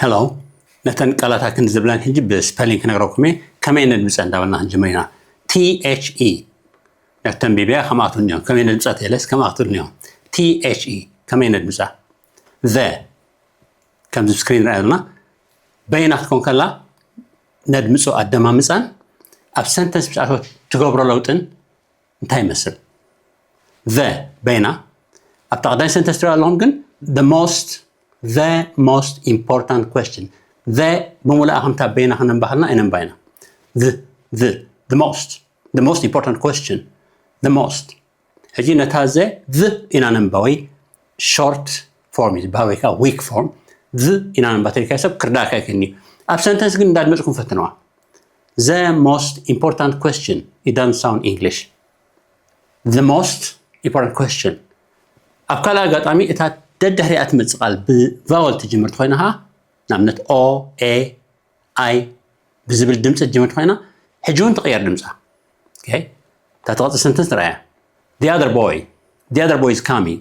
Hello፣ ነተን ቃላታ ክንዲ ዝብለን ሕጂ ብስፐሊንግ ክነግረኩም እየ። ከመይ ነድምፀ እንዳበልና ክንጅምር ኢና። T H E ነተን ቢብያ ከምኣቱ እኒኦም። ከመይ ነድምፀ ተለስ ከምኣቱ እኒኦም። T H E ከመይ ነድምፃ? The ከምዚ ስክሪን ንሪኣ ዘለና በይና ክትኮን ከላ ነድምፆ ኣደማምፃን ኣብ ሰንተንስ ምስ ኣተወት ትገብሮ ለውጥን እንታይ ይመስል? The በይና ኣብታ ቀዳይ ሰንተንስ ትሪኦ ኣለኹም ግን the most the most important question the ብምሉኣ ከምታ በይና ክነንባህልና ኣይነንባይና the the the most the most important question the most ሕጂ ነታ ዘ ዝ ኢና ነንባ ወይ short form እዩ ዝበሃል ወይ ከዓ weak form ዝ ኢና ነንባ ተሪካ ሰብ ክርዳእካ ይክእል እዩ ኣብ ሰንተንስ ግን እንዳድመፅኩም ፈትነዋ the most important question it doesn't sound English the most important question ኣብ ካልእ ኣጋጣሚ እታ ደድሕሪኣ ትመፅእ ቃል ብቫወል ትጅምር ትኮይና ከዓ ንኣብነት O A I ብዝብል ድምፂ ትጅምር ትኮይና ሕጂ እውን ትቀየር ድምፃ እታ ትቐፅል ሰንተንስ ንርኣያ the other boy the other boy is coming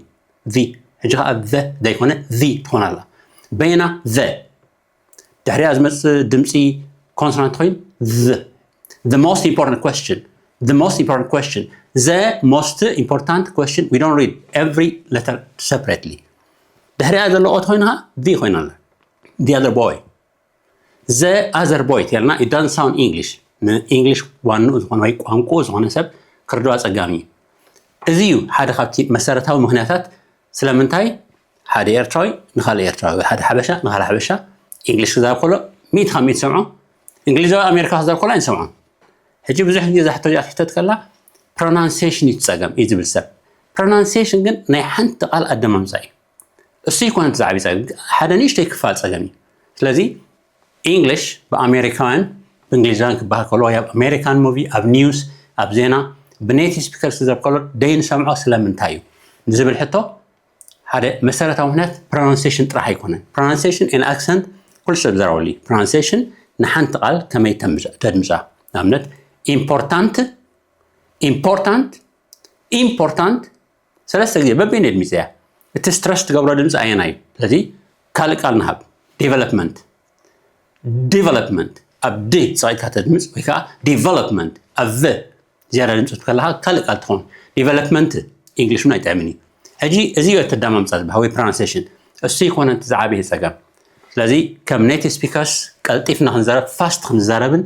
the ሕጂ ከዓ the ዘይኮነ the ትኾን ኣላ በይና the ድሕሪኣ ዝመፅእ ድምፂ ኮንሶናንት ኮይኑ the the most important question the most important question the most important question we don't read every letter separately ድሕሪኣ ዘሎ ኦት ኮይና the ኮይና ኣላ the other boy the other boy ተልና it doesn't sound English ንእንግሊሽ ዋንኡ ዝኾነ ወይ ቋንቋኡ ዝኾነ ሰብ ክርድኦ ኣፀጋሚ እዩ እዚ እዩ ሓደ ካብቲ መሰረታዊ ምክንያታት ስለምንታይ ሓደ ኤርትራዊ ንካልእ ኤርትራዊ ሓደ ሓበሻ ንካልእ ሓበሻ እንግሊሽ ክዛረብ ከሎ ሚእቲ ካብ ሚእቲ ሰምዖ እንግሊዛዊ ኣሜሪካ ክዛረብ ከሎ ኣይንሰምዖ ሕጂ ብዙሕ ግዜ እዛ ሕቶ እዚኣ ትሕተት ከላ ፕሮናንሴሽን እዩ ጸገም እዩ ዝብል ሰብ ፕሮናንሴሽን ግን ናይ ሓንቲ ቃል ኣደማምፃ እዩ እሱ ይኮነ እቲ ዝዓብይ ጸገም ሓደ ንእሽተይ ክፋል ጸገም እዩ ስለዚ እንግሊሽ ብኣሜሪካውያን ብእንግሊዛውያን ክበሃል ከሎ ወይ ኣብ ኣሜሪካን ሙቪ ኣብ ኒውስ ኣብ ዜና ብኔቲቭ ስፒከር ክዘብ ከሎ ደይንሰምዖ ስለምንታይ እዩ ንዝብል ሕቶ ሓደ መሰረታዊ ምክንያት ፕሮናንሴሽን ጥራሕ ኣይኮነን ፕሮናንሴሽን ን ኣክሰንት ኩሉ ሰብ ዘረበሉ ፕሮናንሴሽን ንሓንቲ ቃል ከመይ ተድምፃ ንኣብነት ኢምፖርታንት ኢምፖርታንት ኢምፖርታንት ሰለስተ ግዜ በበይነ ድምፂ እያ እቲ ስትረስ ትገብሮ ድምፂ ኣየና እዩ ስለዚ ካልእ ቃል ንሃብ ዲቨሎፕመንት ዲቨሎፕመንት ኣብ ድ ፀቂጥካ ተድምፅ ወይ ከዓ ዲቨሎፕመንት ኣብ ዝያዳ ድምፂ ከለካ ካልእ ቃል ትኸውን ዲቨሎፕመንት ኢንግሊሽ እውን ኣይጥዕምን እዩ ሕጂ እዚ እዩ ተዳማምፃ ዝበሃል ወይ ፕሮናንሴሽን እሱ ይኮነ እቲ ዝዓበየ ፀገም ስለዚ ከም ኔቲቭ ስፒከርስ ቀልጢፍና ክንዛረብ ፋስት ክንዛረብን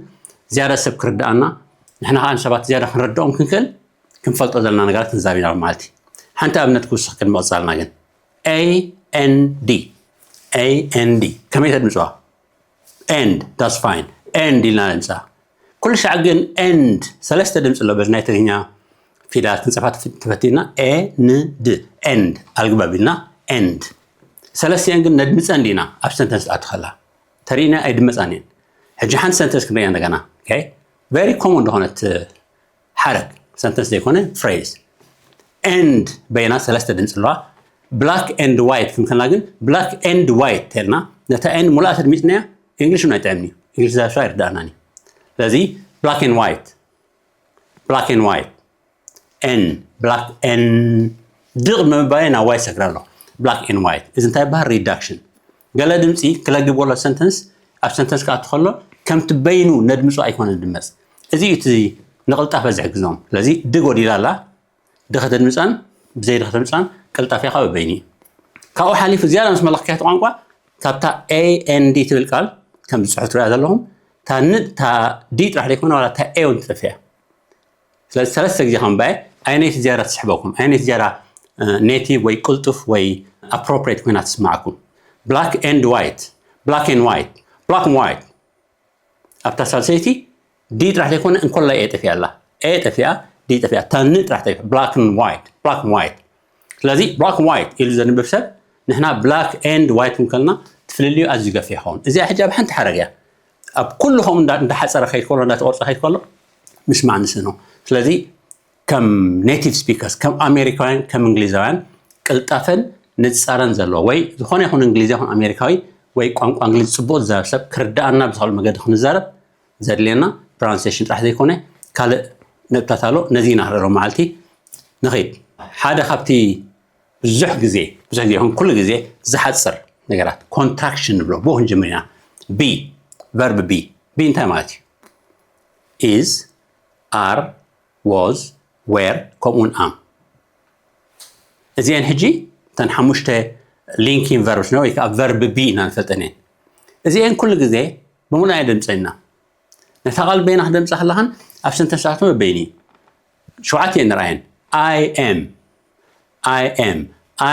ዝያዳ ሰብ ክርድኣና ንሕና ከዓ ንሰባት ዝያዳ ክንረድኦም ክንክእል ክንፈልጦ ዘለና ነገራት ክንዛብ ኢና ማለት እዩ ሓንቲ ኣብነት ክውስኽ ቅድሚ ቅፃልና ግን A N D A N D ከመይ ተድምፅዋ end that's fine end ኢልና ንምፃ ኩሉ ሻዕ ግን end ሰለስተ ድምፂ ኣሎ በዚ ናይ ትግርኛ ፊደላት ክንፅፋ ተፈቲና A N D end ኣልግባብ ኢልና end ሰለስቲአን ግን ነድምፀን ዲና ኣብ ሰንተንስ ኣትኸላ ተሪእና ኣይድመፃን እየን ሕጂ ሓንቲ ሰንተንስ ክንሪኣ እንደገና very common ዝኾነት ሓረግ ሰንተንስ ዘይኮነ ፍሬዝ end በይና ሰለስተ ድምፂ ኣለዋ black and white ክንከና ግን black and white ተልና ነታ end ሙሉኣ ተድሚፅናያ እንግሊሽ እውን ኣይጥዕምን እዩ እንግሊሽ ዛብሻ ኣይርዳእናን እዩ ስለዚ black and white black and white N black N ድቕ ምባይ ናብ ዋይ ሰግር ኣሎ black and white እዚ እንታይ ይበሃል reduction ገለ ድምፂ ክለግብ ወሎ ሰንተንስ ኣብ ሰንተንስ ክኣቱ ከሎ ከምቲ በይኑ ነድምፁ ኣይኮነ ድመፅ እዚ እዩ እቲ ንቕልጣፈ ዝሕግዞም ስለዚ ድ ጎዲላ ኣላ ድ ከተድምፃን ብዘይ ድ ከተድምፃን ቅልጣፊ ካብ በይኑ እዩ ካብኡ ሓሊፉ ዝያዳ ምስ መለኽክያት ቋንቋ ካብታ ኤንዲ ትብል ቃል ከም ዝፅሑፍ ትሪኣ ዘለኹም እታ ን እታ ዲ ጥራሕ ዘይኮነ ዋላ እታ ኤ እውን ትጠፍያ ስለዚ ሰለስተ ግዜ ከም ባይ ኣይነይቲ ዝያዳ ትስሕበኩም ኣይነይቲ ዝያዳ ኔቲቭ ወይ ቅልጡፍ ወይ ኣፕሮፕሬት ኮይና ትስማዓኩም black and white black and white black and white ኣብታ ሳልሰይቲ ዲ ጥራሕ ዘይኮነ እንኮላ ኤ ጠፊኣ ኣላ ኤ ጠፊኣ ዲ ጠፊኣ እታ ን ጥራሕ ጠፊኣ black and white black and white ስለዚ black and white ኢሉ ዘንብብ ሰብ ንሕና black and white ክንከልና ትፍልልዩ ኣዝዩ ገፊሕ ይኸውን እዚኣ ሕጂ ኣብ ሓንቲ ሓረግ እያ ኣብ ኩሉ ከምኡ እንዳሓፀረ ከይድ ከሎ እንዳተቆርፀ ከይድ ከሎ ምስማዕ ንስእኖ ስለዚ ከም ኔቲቭ ስፒከርስ ከም ኣሜሪካውያን ከም እንግሊዛውያን ቅልጣፈን ንፃረን ዘለዎ ወይ ዝኾነ ይኹን እንግሊዝ ይኹን ኣሜሪካዊ ወይ ቋንቋ እንግሊዝ ፅቡቅ ዝዛረብ ሰብ ክርዳኣና ብዝኽእል መገዲ ክንዛረብ ዘድልየና ፕሮናንሴሽን ጥራሕ ዘይኮነ ካልእ ነጥብታት ኣሎ ነዚ ኢና ክረሮ መዓልቲ ንኸይድ ሓደ ካብቲ ብዙሕ ግዜ ብዙሕ ግዜ ይኹን ኩሉ ግዜ ዝሓፅር ነገራት contraction ንብሎ። ብኡ ክንጅምር ኢና። Be፣ verb be። Be እንታይ ማለት እዩ? Is፣ are፣ was፣ were፣ ከምኡውን am። እዚአን ሕጂ እተን ሓሙሽተ linking verbs ነው ወይ ከዓ verb be ኢና ንፈልጠን እየን። እዚአን ኩሉ ግዜ ብምሉእ እየን ድምፀን። ነታ ቃል በይና ክደምፃ ከለኻን ኣብ sentence ኣትሞ በይኒ። ሸውዓተ እየን ንርኣየን። I am፣ I am፣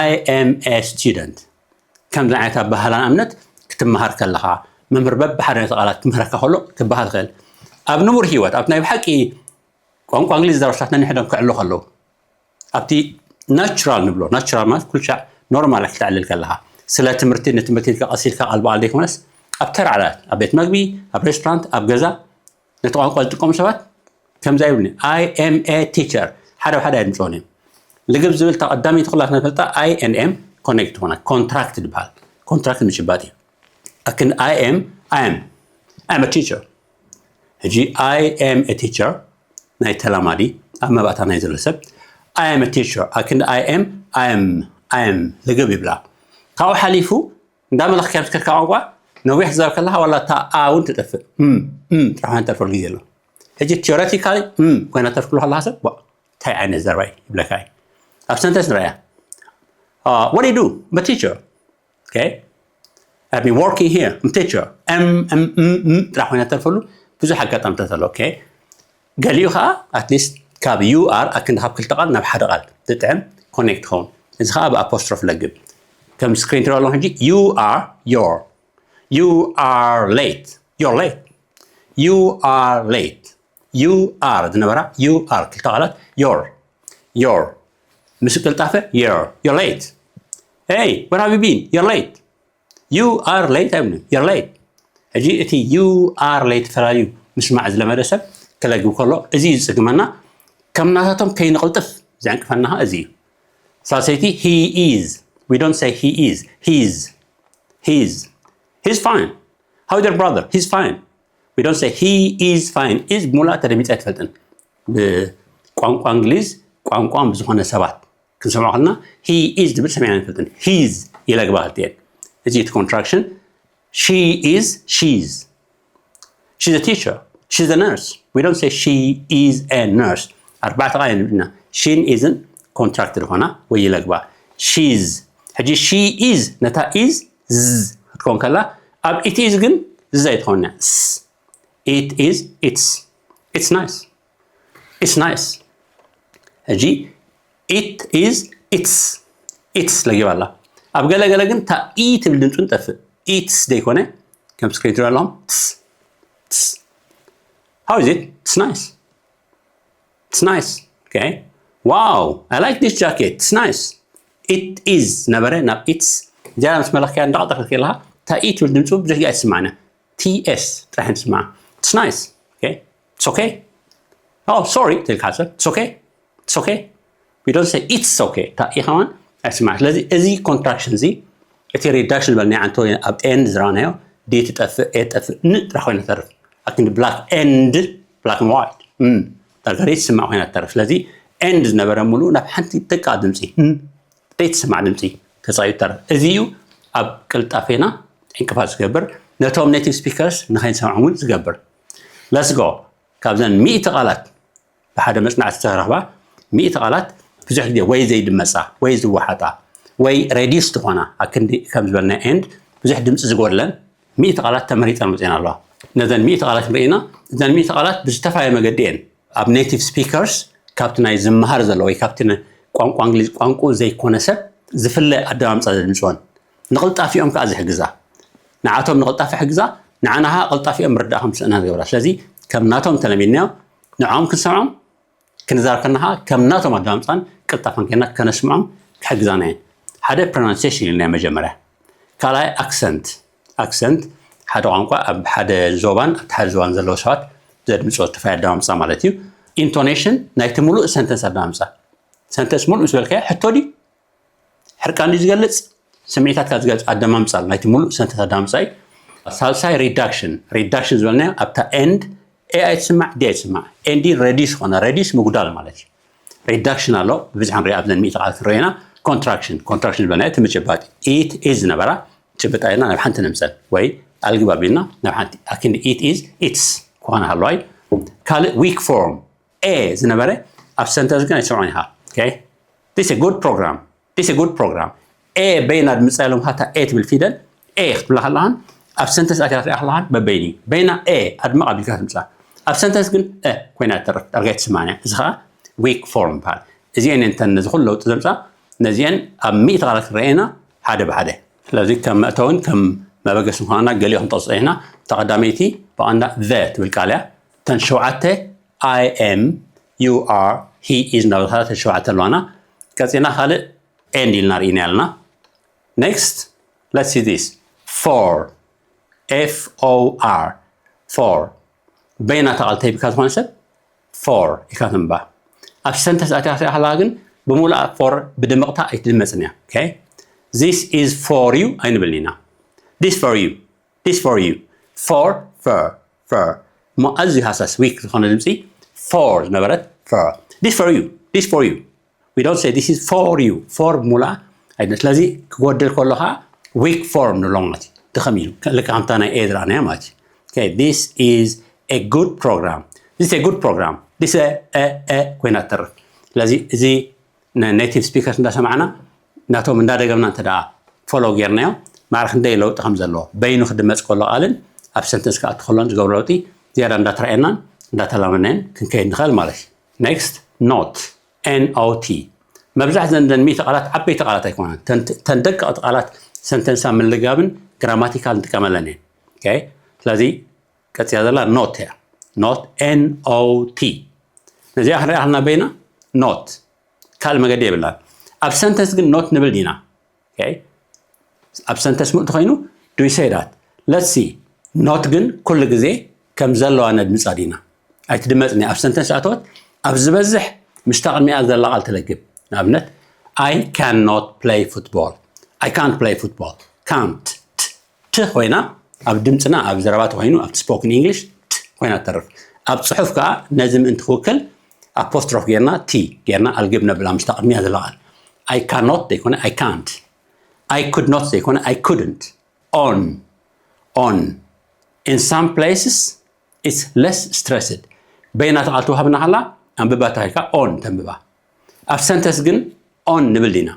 I am a student። ከምዚ ዓይነት ኣበሃህላ ንኣብነት ክትመሃር ከለኻ መምህር በብሓደ ነቲ ቃላት ክምህረካ ከሎ ክበሃል ይኽእል። ኣብ ንቡር ህይወት፣ ኣብ ናይ ብሓቂ ቋንቋ እንግሊዝ ዝዛረቡ ሰባት ነንሕዶም ክዕሉ ከለዉ ኣብቲ ናቹራል ንብሎ፣ ናቹራል ማለት ኩሉ ሻዕ ኖርማል ክተዕልል ከለኻ፣ ስለ ትምህርቲ ንትምህርቲ ኢልካ ቀስ ኢልካ ቃል ብቓል ዘይኮነስ ኣብ ተራ ዕላላት፣ ኣብ ቤት መግቢ፣ ኣብ ሬስቶራንት፣ ኣብ ገዛ ነቲ ቋንቋ ዝጥቀሙ ሰባት ከምዛ ይብልኒ። I am a teacher። ሓደ ብሓደ ኣይድምፅዎን እዮም። ልግብ ዝብል እታ ቀዳመይቲ ኩላትና ንፈልጣ I and am connect ትኾና፣ contract ይበሃል። ኮንትራክት ምጭባጥ እዩ። ኣክን I am፣ I am፣ I am a teacher። ሕጂ I am a teacher ናይ ተላማዲ ኣብ መባእታ ናይ ዘሎ ሰብ I am a teacher። ኣክን I am፣ I am፣ I am ልግብ ይብላ። ካብኡ ሓሊፉ እንዳመለኽካ ምስ ከድካ ቋንቋ ነዊሕ ትዛረብ ከለኻ ዋላ እታ a እውን ትጠፍእ። እም፣ እም ጥራሕ ኮይና ተርፈሉ ግዜ ኣሎ። ሕጂ theoretically እም ኮይና ተርፍሉ ከለኻ ሰብ ዋ እንታይ ዓይነት ዘረባ እዩ ይብለካ እዩ። ኣብ sentence ንረኣያ። Uh, what do you do? I'm a teacher. Okay? I've been working here. I'm a teacher. M, M, M, M ጥራሕ ኮይና ተርፈሉ ብዙሕ ኣጋጣምታት ኣሎ። Okay? ገሊኡ ከዓ at least ካብ you are ኣክንዲ ካብ ክልተ ቃል ናብ ሓደ ቃል ዝጥዕም connect ትኸውን። እዚ ከዓ ብኣፖስትሮፍ ለግብ። ከም ስክሪን ትሪኦ ኣለኹም ሕጂ you are your፣ you are late፣ you're late፣ you are late፣ you are ዝነበራ you are ክልተ ቃላት your፣ your ምስ ቅልጣፈ your፣ you're late። Hey, where have you been? You're late። You are late ኣይብሉን፣ you're late። ሕጂ እቲ you are late ፈላልዩ ምስማዕ ዝለመደ ሰብ ክለግብ ከሎ እዚ እዩ ዝፅግመና። ከም ናታቶም ከይንቕልጥፍ ዘዕንቅፈና እዚ እዩ። ሳልሰይቲ he is፣ we don't say he is፣ he's፣ he's፣ he's fine። How is your brother? He's fine። We don't say he is fine። Is ብሙሉኣ ተደሚፀ ኣይትፈልጥን። ብቋንቋ እንግሊዝ ቋንቋም ብዝኾነ ሰባት ክንሰምዖ ከለና he is ዝብል ሰሚዕና ንፈልጥን። He's ኢለ ግባ ክልቲኤን። እዚ እቲ contraction። She is፣ she's፣ she's a teacher፣ she's a nurse። We don't say she is a nurse። ኣርባዕተ ቃል ኢና ሽን ኢዝን contract ዝኾና ወይ ኢለ ግባ። She's። ሕጂ she is ነታ is ዝ ክትኮን ከላ ኣብ it is ግን ዝ ኣይትኾንና። S፣ it is፣ it's፣ it's nice። It's nice። ሕጂ it is፣ it's፣ it's ለጊባ ኣላ። ኣብ ገለ ገለ ግን እታ e ትብል ድምፁ ንጠፍእ። It's ዘይኮነ ከም ስክሪን ትሪኦ ኣለኹም። It's፣ it's። How is it? It's nice። It's nice። Okay። Wow, I like this jacket. It's nice። It is ነበረ ናብ it's ዝያዳ ምስ መለኽክያ እንዳቐጠልካ ከለኻ እታ e ትብል ድምፁ ብዙሕ ግዜ ኣይትስማዕና። T S ጥራሕ ንስማዓ። It's nice። Okay። It's okay። Oh, sorry ትብል ሓሰብ። It's okay። It's okay። We don't say it's okay። እታ e ከማን ኣይስማዕ። ስለዚ እዚ contraction እዚ እቲ reduction ዝበልናዮ ኣንቶኒ ኣብ end ዝረኣናዮ d ትጠፍእ፣ a ትጠፍእ፣ n ጥራሕ ኮይና ተርፍ። ኣክንዲ black and black and white እም ዳርጋ d ትስማዕ ኮይና ተርፍ። ስለዚ and ዝነበረ ሙሉእ ናብ ሓንቲ ደቃ ድምፂ ን ዘይትስማዕ ድምፂ ተፃዩ ተርፍ። እዚ እዩ ኣብ ቅልጣፌና ዕንቅፋት ዝገብር፣ ነቶም native speakers ንኸይንሰምዖም እውን ዝገብር። Let's go። ካብዘን ሚእቲ ቃላት ብሓደ መፅናዕቲ ዝተረኽባ ሚእቲ ቃላት ብዙሕ ግዜ ወይ ዘይድመፃ ወይ ዝወሓጣ ወይ reduce ዝኾና ኣክንዲ ከም ዝበልና and ብዙሕ ድምፂ ዝጎድለን ሚእቲ ቃላት ተመሪፀን መፅኤን ኣለዋ። ነዘን ሚእቲ ቃላት ንርኢና። እዘን ሚእቲ ቃላት ብዝተፈላለየ መገዲ እየን ኣብ native speakers ካብቲ ናይ ዝመሃር ዘሎ ወይ ካብቲ ን-፣ ቋንቋ እንግሊዝ ቋንቋ ዘይኮነ ሰብ ዝፍለ ኣደማምፃ ዘድምፅወን። ንቕልጣፊኦም ከዓ ዝሕግዛ። ንዓቶም ንቕልጣፊ ሕግዛ፣ ንዓና ከዓ ቅልጣፊኦም ምርዳእ ከም ዝስእና ዝገብራ። ስለዚ ከም ናቶም ተለሚድናዮ ንዕኦም ክንሰምዖም፣ ክንዛረብ ከለና ከዓ ከም ናቶም ኣደማምፃን ቅልጣፈን ኮይና ከነስምዖም ክሕግዛና እየን። ሓደ pronunciation ኢልናዮ መጀመርያ። ካልኣይ accent። Accent ሓደ ቋንቋ ኣብ ሓደ ዞባን ኣብቲ ሓደ ዞባን ዘለዉ ሰባት ዘድምፅዎ ዝተፈላለዩ ኣደማምፃ ማለት እዩ። Intonation ናይቲ ሙሉእ sentence ኣደማምፃ። Sentence ሙሉእ ምስ በልካዮ ሕቶ ድዩ? ሕርቃን ድዩ ዝገልፅ? ስምዒታትካ ዝገልፅ ኣደማምፃ ኣሎ። ናይቲ ሙሉእ sentence ኣደማምፃ እዩ። ሳልሳይ reduction። Reduction ዝበልናዮ ኣብታ and a ኣይትስማዕ፣ d ኣይትስማዕ። And reduce ዝኾነ፣ reduce ምጉዳል ማለት እዩ። Reduction ኣሎ፣ ብብዝሒ ንሪኦ ኣብዘን ሚእቲ ቃላት ንሪኦ ኢና። Contraction። Contraction ዝበልናዮ እቲ ምጭባጥ። It is ዝነበራ ጭብጥ ኣልና ናብ ሓንቲ ንምፀን ወይ ኣልግብ ኣቢልና ናብ ሓንቲ ኣኪንዲ it is it's ክኾነ ሃለዋይ ካልእ weak form a ዝነበረ ኣብ sentence ግን ኣይሰምዖን ኢኻ okay this a good program this a good program a በይና ድምፃ ኢሎም ካታ a ትብል ፊደል a ክትብላ ከለኻን ኣብ sentence ኣትያ ትሪኣ ከለኻን በበይኒ በይና a ኣድመቕ ኣቢልካ ትምፃ ኣብ sentence ግን እ ኮይና ትተርፍ ዳርጋ ኣይትስማዕን እያ እዚ ከዓ weak form ይበሃል እዚአን እንተን ነዚ ኩሉ ለውጢ ዘምፃ ነዚአን ኣብ ሚእቲ ቃላት ክንረአየና ሓደ ብሓደ ስለዚ ከም መእተውን ከም መበገስን ክኾነና ገሊኡ ክንጠቕሶ ኢና እታ ቀዳመይቲ ብቐንዳ the ትብል ቃል እያ እተን ሸውዓተ I am you are he is እናበልካ እተን ሸውዓተ ኣለዋና ቀፂልና ካልእ and ኢልና ርኢና ኣለና next let's see this for f o r for በይና ተቓል ተይብካ ዝኾነ ሰብ for ኢካ ትንባ ኣብ sentence ኣትያ ክትሪኣ ከለካ ግን ብምሉኣ for ብድምቕታ ኣይትድመፅን እያ okay this is for you ኣይንብልን ኢና this for you this for you for for for እሞ ኣዝዩ ሃሳስ weak ዝኾነ ድምፂ for ዝነበረት for this for you this for you we don't say this is for you for ብምሉኣ ኣይድነ ስለዚ ክጎድል ከሎ ከዓ weak form ንብሎ ማለት እዩ ድኸም ኢሉ ልካ ከምታ ናይ a ዝረኣናዮ ማለት እዩ okay this is a good program this is a good program this a a a ኮይና ትተርፍ ስለዚ እዚ native speakers እንዳሰማዕና ናቶም እንዳደገምና እንተ follow ጌርናዮ ማዕረ ክንደይ ለውጢ ከም ዘለዎ በይኑ ክድመፅ ከሎ ቃልን ኣብ sentence ክኣቱ ከሎን ዝገብሮ ለውጢ ዝያዳ እንዳተረኣየናን እንዳተላመናዮን ክንከይድ ንኽእል ማለት እዩ next not not መብዛሕ ዘንደን ሚእቲ ቃላት ዓበይቲ ቃላት ኣይኮነን ተን ደቀቕቲ ቃላት sentence ኣብ ምልጋብን grammatical ንጥቀመለን እየን ስለዚ ቀፅያ ዘላ not እያ not not ነዚኣ ክንሪኣ ከለና በይና not ካልእ መገዲ የብላን ኣብ sentence ግን not ንብል ዲና ኣብ sentence ምእንቲ ኮይኑ do we say that let's see not ግን ኩሉ ግዜ ከም ዘለዋ ነድምፃ ዲና ኣይትድመፅኒ ኣብ sentence ኣተወት ኣብ ዝበዝሕ ምስታ ቅድሚኣ ዘላ ቃል ትለግብ ንኣብነት I cannot play football I can't play football can't ት ኮይና ኣብ ድምፅና ኣብ ዘረባ ተኮይኑ ኣብቲ spoken English ት ኮይና ትተርፍ ኣብ ፅሑፍ ከዓ ነዚ ምእንቲ ክውክል apostrophe ጌርና ቲ ጌርና ኣልግብ ነብላ ምስታ ቅድሚያ ዘላ ቃል I cannot ዘይኮነ I can't I could not ዘይኮነ I couldn't on on in some places it's less stressed በይና ተቓል ትወሃብና ከላ ኣንብባ ተባሂልካ on ተንብባ ኣብ sentence ግን on ንብል ዲና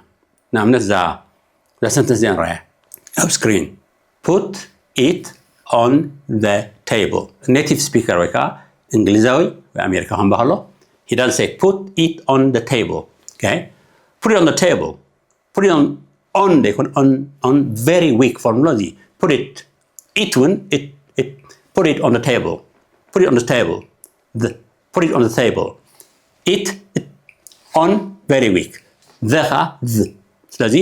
ንኣብነት እዛ sentence እዚኣ ንረኣያ ኣብ screen put it on the table native speaker ወይ ከዓ እንግሊዛዊ ወይ ኣሜሪካ ከም በሃሎ he doesn't say put it on the table okay put it on the table put it on on ዘይኮን on on very weak form ኣሎ እዚ put it it እውን it it put it on the table put it on the table the put it on the table it, it on very weak the ከዓ ዝ ስለዚ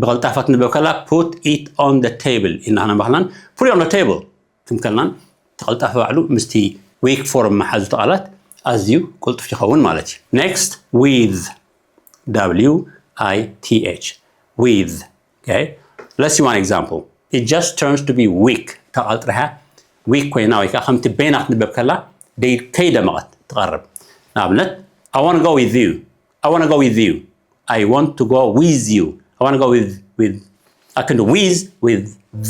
ብቐልጣፋ ትንበብ ከላ put it on the table ኢልና ክነባህላን put it on the table ክንከልናን ተቐልጣፊ ባዕሉ ምስቲ weak form መሓዙ ቃላት ኣዝዩ ቅልጡፍ ይኸውን ማለት እዩ next with w i t h with okay let's see one example it just turns to be weak ተቓል ጥራሓ weak ኮይና ወይ ከዓ ከምቲ በይና ክትንበብ ከላ ከይደመቐት ትቐርብ ንኣብነት I want to go with you I want to go with you I want to go with you I want to go with with ኣክንዲ with with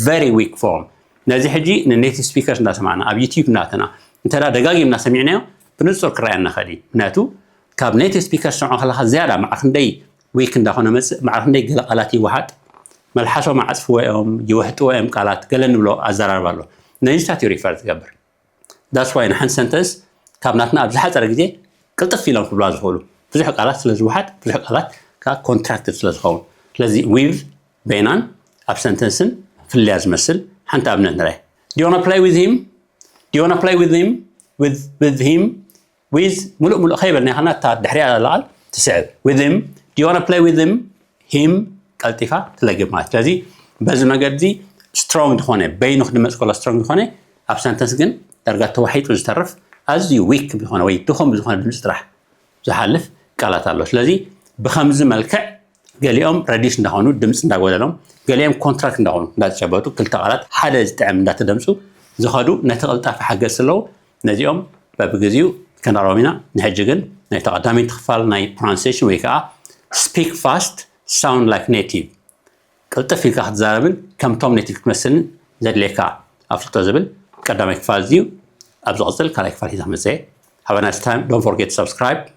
very weak form ነዚ ሕጂ ን native speakers እንዳሰማዕና ኣብ YouTube እናተና እንተ ደጋጊምና ሰሚዕናዮ ብንጹር ክረኣየና ኸእል ምክንያቱ ካብ native speakers ሰምዖ ከለካ ዝያዳ ማዕር ክንደይ weak እንዳኾነ መፅእ ማዕር ክንደይ ገለ ቃላት ይወሓጥ መልሓሶም ኣዕፅፍዎ እዮም ይወሕጥዎ እዮም ቃላት ገለ ንብሎ ኣዘራርባ ኣሎ ነዚታት እዩ refer ዝገብር That's why ንሓንቲ sentence ካብ ናትና ኣብ ዝሓፀረ ግዜ ቅልጥፍ ኢሎም ክብላ ዝኽእሉ ብዙሕ ቃላት ስለ ዝወሓጥ ብዙሕ ቃላት ከዓ contracted ስለ ዝኸውን ስለዚ with በይናን ኣብ sentence ን ፍልያ ዝመስል ሓንቲ ኣብነት ንርኣይ Do you wanna play with him? Do you wanna play with him? With, with him? With ሙሉእ ሙሉእ ከይበልና ከና እታ ድሕሪኣ ዘላ ቃል ትስዕብ with him Do you wanna play with him? him ቀልጢፋ ትለግብ ማለት ስለዚ በዚ መገዲ strong ዝኾነ በይኑ ክድመፅ ከሎ strong ዝኾነ ኣብ sentence ግን ዳርጋ ተዋሒጡ ዝተርፍ ኣዝዩ weak ዝኾነ ወይ ድኹም ዝኾነ ድምፂ ጥራሕ ዝሓልፍ ቃላት ኣሎ ስለዚ ብከምዚ መልክዕ ገሊኦም reduce እንዳኾኑ ድምፂ እንዳጎደሎም ገሊኦም contract እንዳኾኑ እንዳተጨበጡ ክልተ ቃላት ሓደ ዝጥዕም እንዳተደምፁ ዝኸዱ ነቲ ቅልጣፊ ሓገዝ ስለዉ ነዚኦም በብግዚኡ ክንረኦም ኢና ንሕጂ ግን ናይ ተቐዳመይቲ ክፋል ናይ pronunciation ወይ ከዓ speak fast sound like native ቅልጥፍ ኢልካ ክትዛረብን ከም ቶም ኔቲቭ ክትመስልን ዘድልየካ ኣፍልጦ ዝብል ቀዳማይ ክፋል እዩ። ኣብ ዝቕፅል ካልኣይ ክፋል ሒዛ መፀ። Have a nice time. Don't forget to subscribe.